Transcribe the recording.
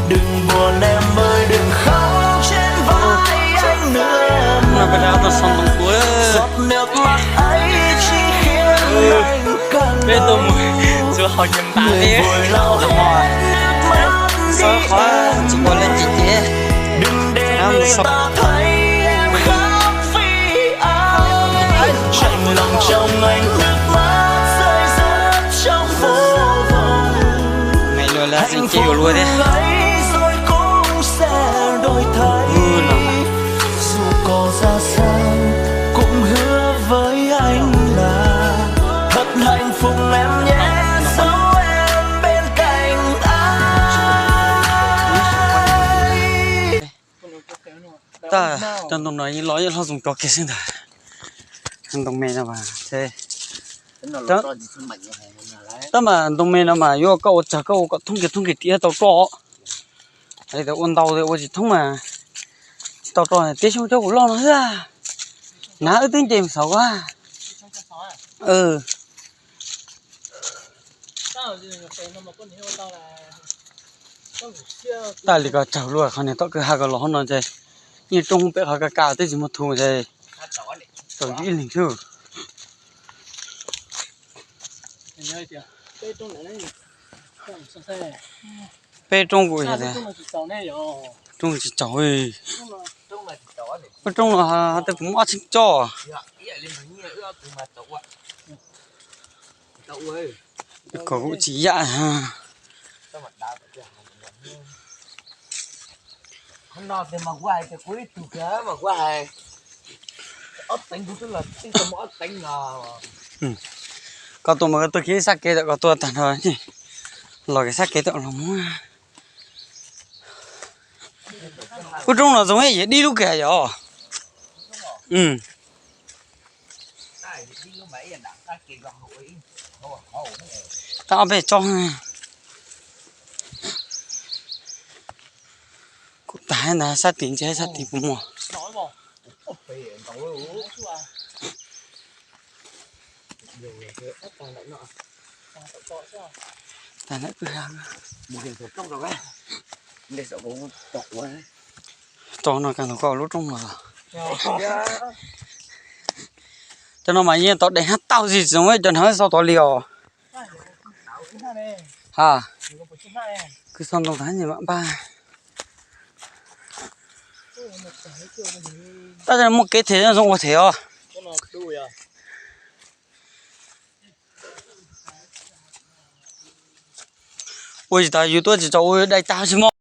Đừng buồn em ơi, đừng khóc trên vai anh nữa. Hôm nay ba đã tao xong bằng tuổi. Giọt nước mắt ấy chỉ khiến anh cần. Biết tôi mùi, sửa hậu nhầm bạn đi. Người vùi lau hết nước mắt đi em. Đừng để người ta thấy em khóc vì ai. Chạnh lòng trong anh nước mắt rơi rớt trong vô vọng. Hạnh phúc ấy rồi cũng sẽ đổi thay. Dù có ra sao cũng hứa với anh là thật hạnh phúc em nhé, dấu em bên cạnh anh. Tag, cov ntoo no yeej los yeej hlob zoo kawg kiag xwb ntag. Ntoo me no mas, tab mas ntoo me no mas yuav koj ua tsawg koj ua kom thoob kiag thoob kiag thiaj tau roj. Ua ntau ua tsis thoob mas tsis tau roj. Tiab xyoob coj kuv loj no xwb. Nav wb twb nce mus xauv a. Tag li ko raug luaj, qhov niag tom kwj ha ko los hauv no ces yeej roob pem qhov ka ka twb tsis muaj thu ces tau ib leeg xwb. Peb roob kuj yog tias roob tsis tsaus. Lub roob no tej kuv muab ob txheeb tso. Kom kuv tsis yam. Koj tuaj mas koj tuaj kiag sab kev tom koj tuaj tag nrho, los kev sab kev tom los muab. Lub roob no zoo ib yam dib lub kiag yom. Tab ob peb tsob. Kuv tas ntag, sab tid ntse sab tid puas muaj. Tag ntawm kwj ha. Tso no kag ntawm koj lub roob no. Cov no mas yeej tau dev hab tauj zim tsis zoo cov hnav xauv tod li os. Ha, kwv xauv ntoo tag nyiam mam npaj. Tab sis muaj kev them zoo ua them os. Ua tsis tas yus tuaj tsis tau ua dai tag tsis muaj.